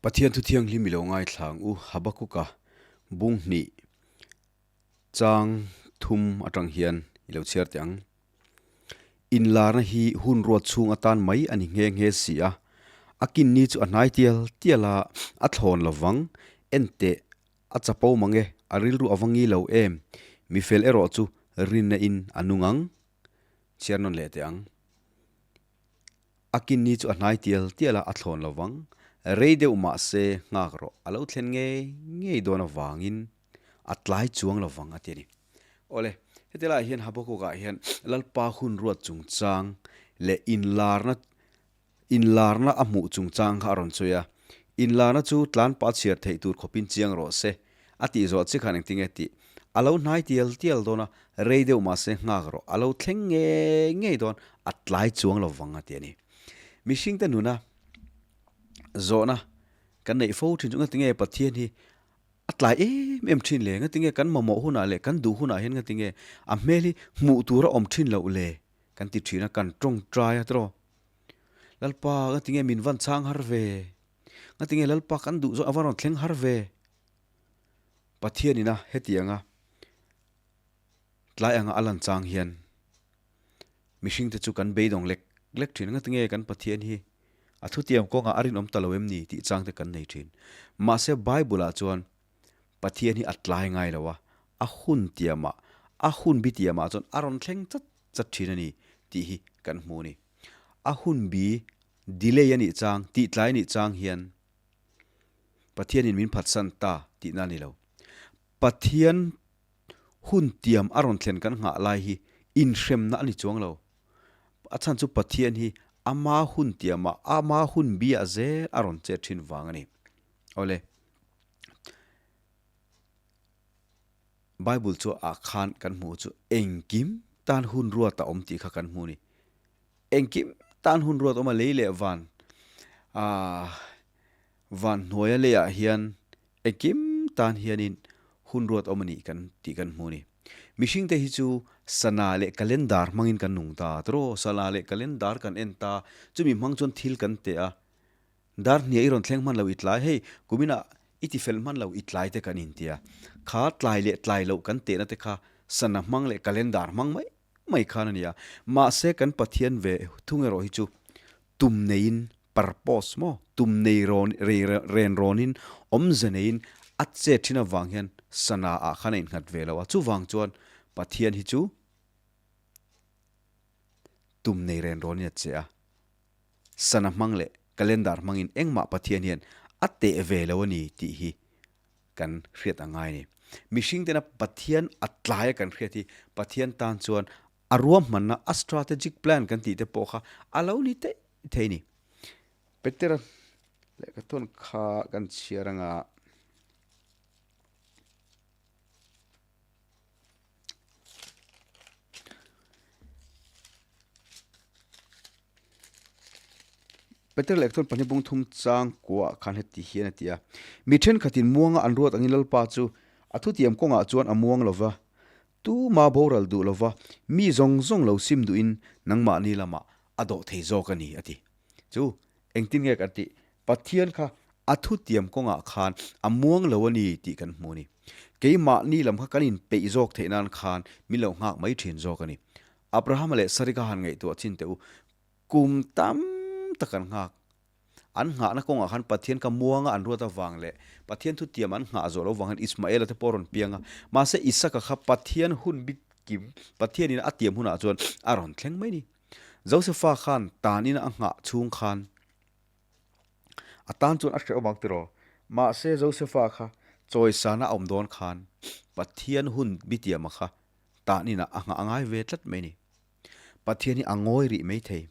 Pathian thu thianghlim i lo ngaithla ang u Habakuka bung hnih chang thum atang hian i lo chhiar teh ang. Inlarna hi hun ruat chhung atan mai a ni nghe nghe si a, a kinni chu a hnai tial tial a, a thlawn lovang, enteh A chapo mang e, a rilru a va ngi lo em? Mi fel erawh chu rinna in a nung ang. Chhiar nawn leh teh ang. A kinni chu a hnai tial tial a, a thlawn lo vang. Rei deuh mah se nghak rawh, a lo thlen ngei ngei dawn avangin a tlai chuang lo vang a ti a ni. Awle, heti laiah hian Habakkuk-ah hian Lalpa hun ruat chungchang leh inlarna Inlarna a hmuh chungchang kha a rawn sawi a, Inlarna chu tlan pah chhiar theih tur khawpin chiang rawh se, a tih zawh che khan engtinge tih? A lo hnai tial tial dawn a, rei deuh mahse nghak rawh, a lo thleng ngei ngei dawn, a tlai chuang lo vang a ti a ni. Mihringte nuna zawhna kan neih fo thin chu ngatinge Pathian hi a tlai em em thin le, ngatinge kan mamawh hunah leh kan duh hunah hian ngatinge a hmel hi hmuh tur a awm thin loh le kan ti thin a, kan tawngtai a tiraw? Lalpa nga tinge min van chhang har ve? Nga tinge Lalpa kan duh zawh a va rawn thleng har ve? Pathian ina hetianga tlai anga a lan chang hian mihring te chu kan beidawng lek lek thin. Nga tinge kan Pathian hi a thutiam kawngah a rinawm ta lo em ni tih chang te kan nei thin. Mahse Bible ah chuan Pathian hi a tlai ngai lo a, a hun tiamah, a hun bi tiamah chuan a rawn thleng chat chat thin a ni tih hi kan hmu a ni. A hun bi delay a nih chang, tih tlai a nih chang hian Pathianin min phatsan ta tihna a ni lo. Pathian hun tiam a rawn thlen kan nghah lai hi inhremna a ni chuang lo. A chhan chu Pathian hi ama hun tiamah, ama hun biah zel a rawn chet thin vang a ni. Awle. Bible chu ah khan kan hmuh chu engkim tan hun ruat a awm tih kha kan hmu a ni. Engkim tan hun ruat awm a lei leh van ah van hnuaia leiah hian engkim tan hianin hun ruat awm a nih kan tih kan hmu a ni. Mihring te hi chu sana leh calendar hmangin kan nung ta tawh sana leh calendar kan en ta chumi hmang chuan thil kan teh a. Dar hniah i rawn thleng hman lo i tlai, hei kuminah i ti fel hman lo i tlai te kan intia. Kha tlai leh tlai loh kan tehna te kha sana hmang leh calendar hmang mai mai khan a nia. Mahse kan Pathian ve thung erawh hi chu tum neiin purpose maw tum nei rawn rei ren rawnin awmze neiin a chet thin avang hian sana ah khan a innghat ve lo a. Chuvang chuan Pathian hi chu tum nei ren rawnin a che a. Sana hmang leh calendar hmangin engmah Pathian hian a teh ve lo a ni tih hi kan hriat a ngai a ni. Mihring tena Pathian a tlai a kan hriat hi Pathian tan chuan a ruahmanna, a strategic plan kan tih te pawh kha a lo ni theih thei a ni. Petera lehkha thawn kha kan chhiar anga. Peter leh chuan pahnih bung thum chang kuah khan heti hian a ti a, Mi thenkhatin muanga an ruat angin Lalpa chu a thutiam kawngah chuan a muang lo va, tuma boral duh lo va, mi zawng zawng lo sim duhin nangmahni lamah a dawh thei zawk a ni, a ti. Chu engtin nge kan tih? Pathian kha a thutiam kawngah khan a muang lo a ni tih kan hmu a ni. Keimahni lam kha kan inpeih zawk theih nan khan min lo nghak mai thin zawk a ni. Abrahama leh Sari kha han ngaihtuah chin teh u, kum tam tak an nghak. An nghahna kawngah khan Pathian kha muanga an ruat avang leh Pathian thutiam an nghah zawh lo vang hian Ismaela te pawh a rawn piang a. Mahse Isaka kha Pathian hun bik kim, Pathianin a tiam hunah chuan a rawn thleng mai a ni. Josefa khan tanin a nghah chhung khan A tan chuan a hrehawm ang tiraw? Mahse Josefa kha chawisana a awm dawn khan Pathian hun bitiama kha tahninah a nghah a ngai ve tlat mai a ni. Pathian hi a ngawi rih mai thei.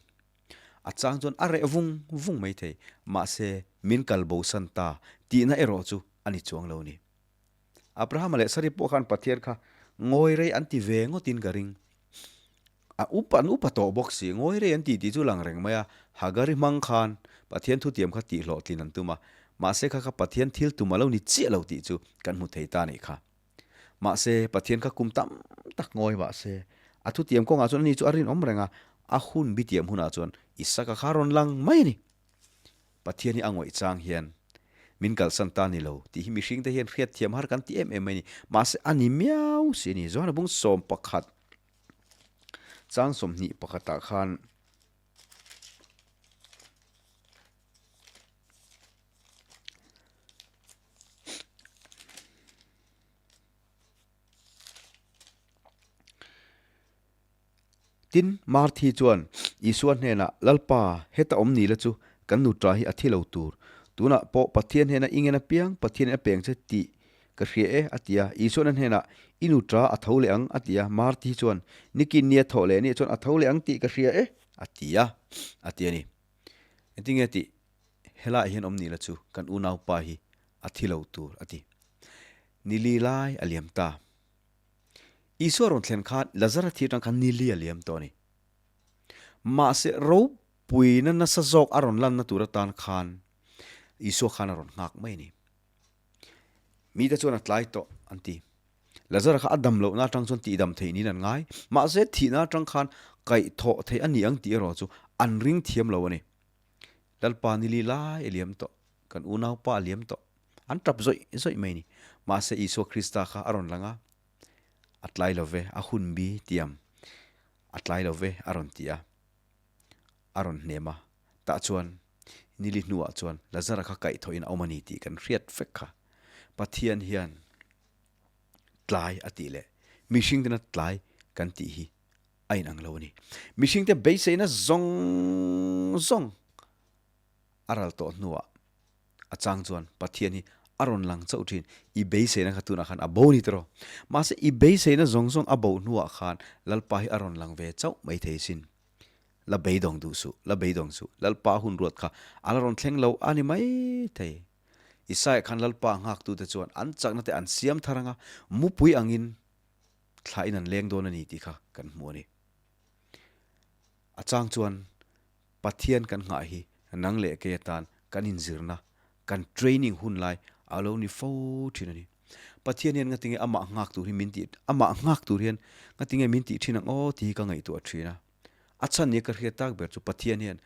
A chang chuan a reh vung vung mai thei. Mahse min kal bosan ta tihna erawh chu a ni chuang lo a ni. Abrahama leh Sari pawh khan Pathian kha ngawi rei an ti ve ngawtin ka ring. A upa an upa tawh bawk si, ngawi rei an ti tih chu lang reng mai a, Hagari hmang khan Pathian thutiam kha tihhlawhtlin an tum a, mahse kha kha Pathian thil tum a lo ni chiah lo tih chu kan hmu thei ta a nih kha. Mahse Pathian kha kum tam tak ngawi mahse A thutiam kawngah chuan ani chu a rinawm reng a, a hun bitiam hunah chuan Isaka kha a rawn lang mai a ni. Pathian hi a ngawih chang hian min kalsan ta ni lo tih hi mihringte hian hriatthiam har kan ti em em mai a ni. Mahse a ni miau si a ni. Johana bung 11 chang 21 ah khan Tin, Marthi chuan Isua hnenah, Lalpa, heta awm ni la chu kan nuṭa hi a thi lo tur. Tunah pawh Pathian hnena i ngen apiang Pathianin a peng che tih ka hria e, a ti a. Isuan a hnenah, I nuṭa a tho leh ang, a ti a. Marthi chuan, Nikin nia thawh leh nih chuan a tho leh ang tih ka hria e, a ti a, a ti a ni. Engtinge tih? Helaiah hian awm ni la chu kan unaupa hi a thi lo tur, a ti. Ni li lai a liam ta. Isua rawn thlen khan Lazara thi atang khan ni li a liam tawh a ni. Mahse ropuina nasa zawk a rawn lanna tur atan khan Isua khan a rawn nghak mai a ni. Mite chuan a tlai tawh an ti. Lazara kha a dam lohna atang chuan tihdam theih niin an ngai. Mahse thihna atang khan kaihthawh theih a ni ang tih erawh chu an ring thiam lo a ni. Lalpa ni li lai a liam tawh, kan unaupa a liam tawh. An tap zawih zawih mai a ni. Mahse Isua Krista kha a rawn lang a, A tlai lo ve, a hun bi tiam, a tlai lo ve a rawn ti a, a rawn hnem a. Tah chuan nili hnuah chuan Lazara kha kaihthawhin a awm a ni tih kan hriat vek kha. Pathian hian tlai a tih leh mihring tena tlai kan tih hi a inang lo a ni. Mihringte beiseina zawng zawng a ral tawh hnuah a chang chuan Pathian hi a rawn lang chauh thin. I beiseina kha tunah khan a bo ni tawh. Mahse i beiseina zawng zawng a bo hnuah khan Lalpa hi a rawn lang ve chauh mai thei sin. La beidawng duh suh, la beidawng suh. Lalpa hun ruat kha a la rawn thleng lo a ni mai thei. Isaiah khan Lalpa nghaktute chuan an chakna te an siam thar anga mupui angin thlain an leng dawn a ni tih kha kan hmu a ni. A chang chuan Pathian kan nghah hi nang leh kei atan kan inzirna, kan training hun lai a lo ni fo thin a ni. Pathian hian ngatinge amah nghak tur hi min tih, amah nghak tur hian ngatinge min tih thin ang aw tih hi ka ngaihtuah thin a. A chhan nia ka hriat tak ber chu Pathian hian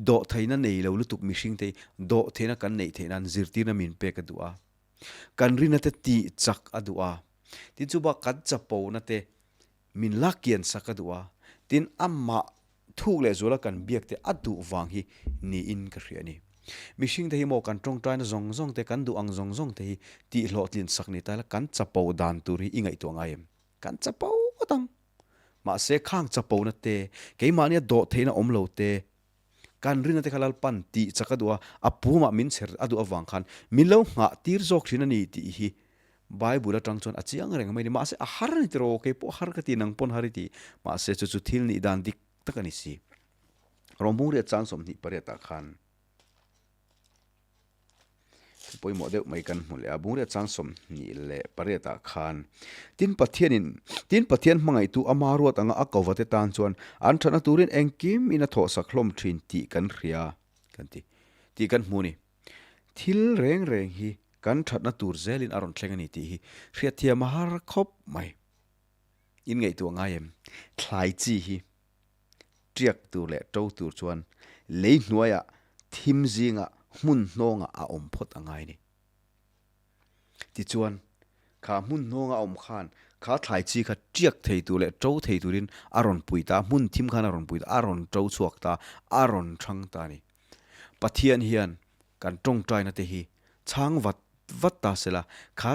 dawhtheihna nei lo lutuk mihringte hi dawhtheihna kan neih theih nan zirtirna min pek a duh a. Kan rina te tih chak a duh a. Tin chu bak kan chapona te Min la kian sak a duh a, tin amah thuk leh zuala kan biak te a duh vang hi niin ka hria a ni. Mihring te hi maw kan tawngtaina zawng zawng te, kan duh ang zawng zawng te hi tih hlawhtlin sak ni ta ila kan chapo dan tur hi i ngaihtuah ngai em? Kan chapo ngawt ang. Mahse khang chapona te, keimahnia dawh theihna awm lo te, Kan rinna te kha Lalpan tih chak a duh a, a pumah min chher a duh avang khan min lo nghah tir zawk thin a ni tih hi Bible atang chuan a chiang reng mai a ni. Mahse a har a ni tiraw, kei pawh har ka ti, nang pawn har i ti. Mahse chu chu thil nih dan dik tak a ni si. Rawng riat chang 28 ah khan Thu pawimawh deuh mai kan hmu leh a, Bungriat chang 28 ah khan tin Pathianin tin Pathian hmangaihtu ama ruat anga a kova te tan chuan an thatna turin engkim in a thawhsak hlawm thin tih kan hria kan ti tih kan hmu a ni. Thil reng reng hi kan thatna tur zelin a rawn thleng a ni tih hi hriatthiam a har khawp mai. In ngaihtuah ngai em? Thlai chi hi Tiak tur leh to tur chuan lei hnuaiah thim zingah hmun hnawngah a awm phawt a ngai ni. Tichuan, kha hmun hnawnga a awm khan kha thlai chi kha tiak thei tur leh to thei turin a rawn pui ta, hmun thim khan a rawn pui ta, a rawn to chhuak ta, a rawn thang ta a ni. Pathian hian kan tawngtaina te hi chhang vat vat ta sela, kha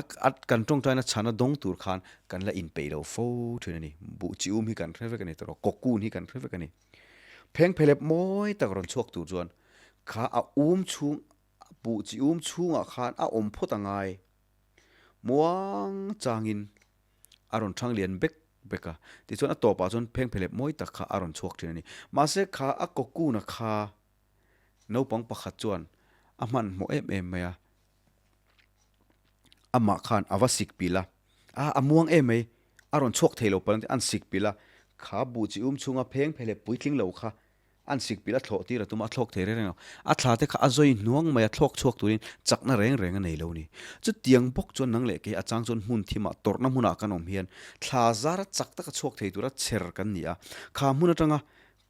kan tawngtaina chhana dawng tur khan kan la inpeih lo fo thin a ni. Buh chi um hi kan hre vek a ni tawh, cocoon hi kan hre vek a ni. Pheng phelep mawi tak rawn chhuak tur chuan kha a um chhung, buh chi um chhungah khan a awm phawt a ngai. Muang changin a rawn thang lian bek bek a, tichuan a tawpah chuan pheng phelep mawi tak kha a rawn chhuak thin a ni. Mahse kha a cocoon-a kha naupang pakhat chuan a hmanhmawh em em mai a, amah khan a va sik pilh a, a a muang em mai, a rawn chhuak thei lo palh an ti, an sik pilh a, kha buh chi um chhunga pheng phelep puitling lo kha. An sik pilh a thlawh tir a tum a, a thlawk thei reng reng lo. A thla te kha a zawi hnuang mai a, thlawk chhuak turin chakna reng reng a nei lo ni. Chutiang bawk chuan nang leh kei a chang chuan hmun thimah tawrhna hmunah kan awm hian thla zara chak taka chhuak thei tura chher kan ni a. Kha hmun atanga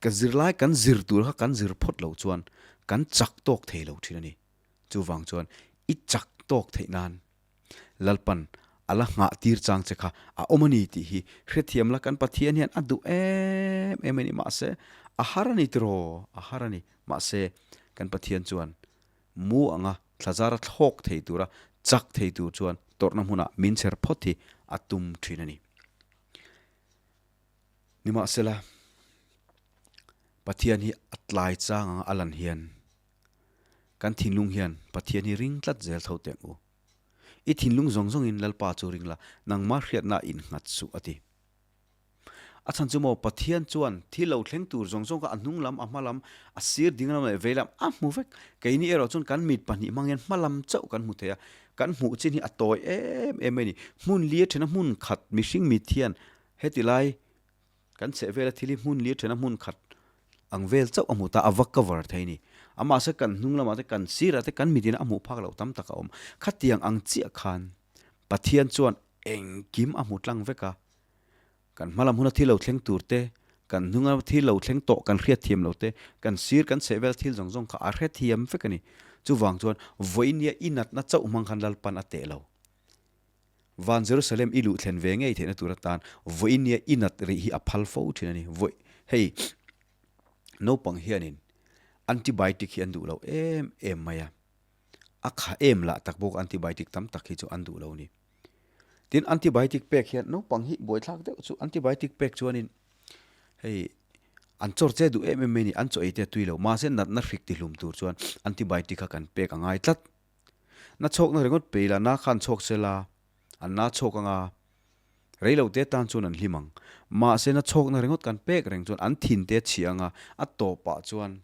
ka zirlai kan zir tur kha kan zir phawt loh chuan kan chak tawk thei lo thin a ni. Chuvang chuan i chak tawk theih nan Lalpan a la nghah tir chang che kha a awm a ni tih hi hrethiam la kan Pathian hian a duh em em a ni. Mahse a har a ni tiraw? A har a ni. Mahse kan Pathian chuan mu anga thlazara thlawk thei tura chak thei tur chuan tawrhna hmunah min chher phawt hi a tum thin a ni. Nimahsela Pathian hi a tlai chang anga a lan hian Kan thinlung hian Pathian hi ring tlat zel tho teh ang u. I thinlung zawng zawngin Lalpa chu ring la, nangmah hriatna innghat suh a ti. A chhan chu maw Pathian chuan thil lo thleng tur zawng zawng kha a hnung lam, a hma lam, a sir ding lam leh vei lam a hmu vek. Keini erawh chuan kan mit pahnih hmang hian hma lam chauh kan hmu thei a, kan hmuh chin hi a tawi em em mai a ni. Hmun li a thena hmun khat mihring mit hian heti lai Kan chheh vela thil hi hmun li a thena hmun khat ang vel chauh a hmu ta, a va cover thei a ni. Amahse kan hnung lamah te, kan sirah te, kan mitin a hmuh phak loh tam tak a awm. Khatiang ang chiah khan Pathian chuan engkim a hmu tlang vek a. Kan hma lam huna thil lo thleng tur te, kan hnunga thil lo thleng tawh kan hriatthiam lo te, kan sir kan chheh vel thil zawng zawng kha a hrethiam vek a ni. Chuvang chuan vawinia i natna chauh hmang khan Lalpan a teh lo. Van Jerusalem i luh thlen ve ngei theihna tur atan vawinia i nat rih hi a phal fo thin a ni. Vawi, hei naupang hianin antibiotic hi an duh lo em em mai a, a kha em lah tak bawk antibiotic tam tak hi chu an duh lo a ni. Tin, antibiotic pek hian naupang hi buaithlak deuh chu antibiotic pek chuanin hei an chawr che duh em em mai a ni, an chaw ei te a tui lo. Mahse natna hrik tihlum tur chuan antibiotic kha kan pek a ngai tlat. Na chhawkna ringawt pe ila, na khan chhawk se la, an na chhawk anga rei lo te tan chuan an hlim ang. Mahse na chhawkna ringawt kan pek reng chuan an thin te a chhia anga, a tawpah chuan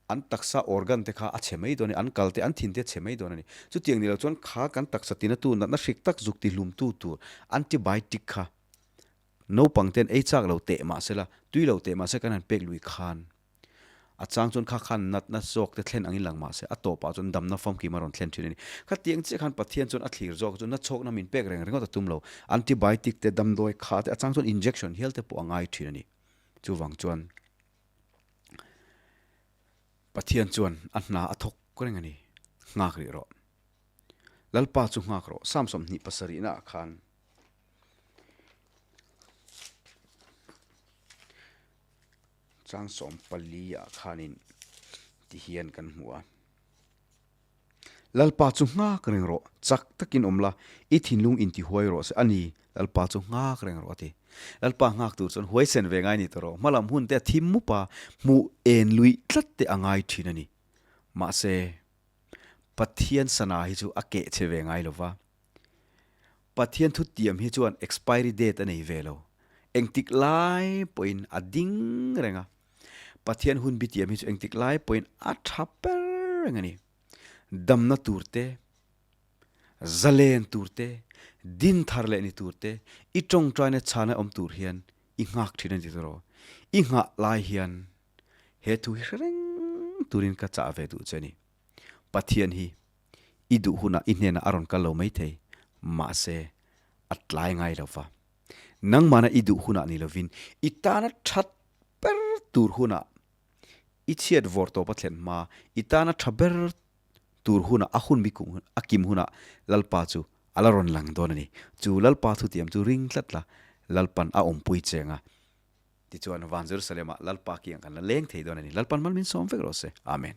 an taksa organ te kha a chhe mai dawn a ni, an kal te an thin te a chhe mai dawn a ni. Chutiang ni lo chuan kha kan taksa tinatu natna hrik tak zuk tihlumtu tur antibiotic kha naupang ten ei chak lo teh mahse la, tui lo teh mahse kan han pek lui khan. A chang chuan kha khan natna zawk te thlen angin lang mahse a tawpah chuan damna famkim a rawn thlen thin a ni. Khatiang chiah khan Pathian chuan a thlir zawk chu nachhawkna min pek reng ringawt a tum lo. Antibiotic te, damdawi kha te, a chang chuan injection hial te pawh a ngai thin a ni. Chuvang chuan Pathian chuan a hna a thawk reng a ni. Nghak rih rawh. Lalpa chu nghak rawh. Psalm 27 naah khan. Chang 14 ah khanin ti hian kan hmu a. Lalpa chu nghak reng rawh, chak takin awm la, i thinlung inti huai rawh se a ni, Lalpa chu nghak reng rawh a ti. Lalpa nghak tur chuan huaisen ve ngai ni ta rawh, hmalam hun te a thim mup a, hmuh en luih tlat te a ngai thin a ni. Mahse, Pathian sana hi chu a keh che ve ngai lo va. Pathian thutiam hi chuan expiry date a nei ve lo. Engtik lai pawhin a ding reng a. Pathian hun bitiam hi chu engtik lai pawhin a tha ber reng a ni. Damna tur te, zalen tur te, din thar leh ni tur te, i tawngtaina chhana awm tur hian i nghak thin a ni tawh. I nghah lai hian he thu hi hre reng turin ka chah ve duh che a ni. Pathian hi i duh hunah i hnenah a rawn kal lo maithei, mahse a tlai ngai lo va. Nangmahna i duh hunah ni lovin i tana that ber tur hunah, i chhiat vawr tawp a thlen hma, i tana tha ber tur hunah, a hun bikung a kim hunah Lalpa chu a la rawn lang dawn a ni. Chu Lalpa thutiam chu ring tlat la, Lalpan a awmpui cheng a. Tichuan, Van Jerusalem-ah Lalpa kiang kan la leng thei dawn a ni. Lalpan mal min sawm vek rawh se. Amen.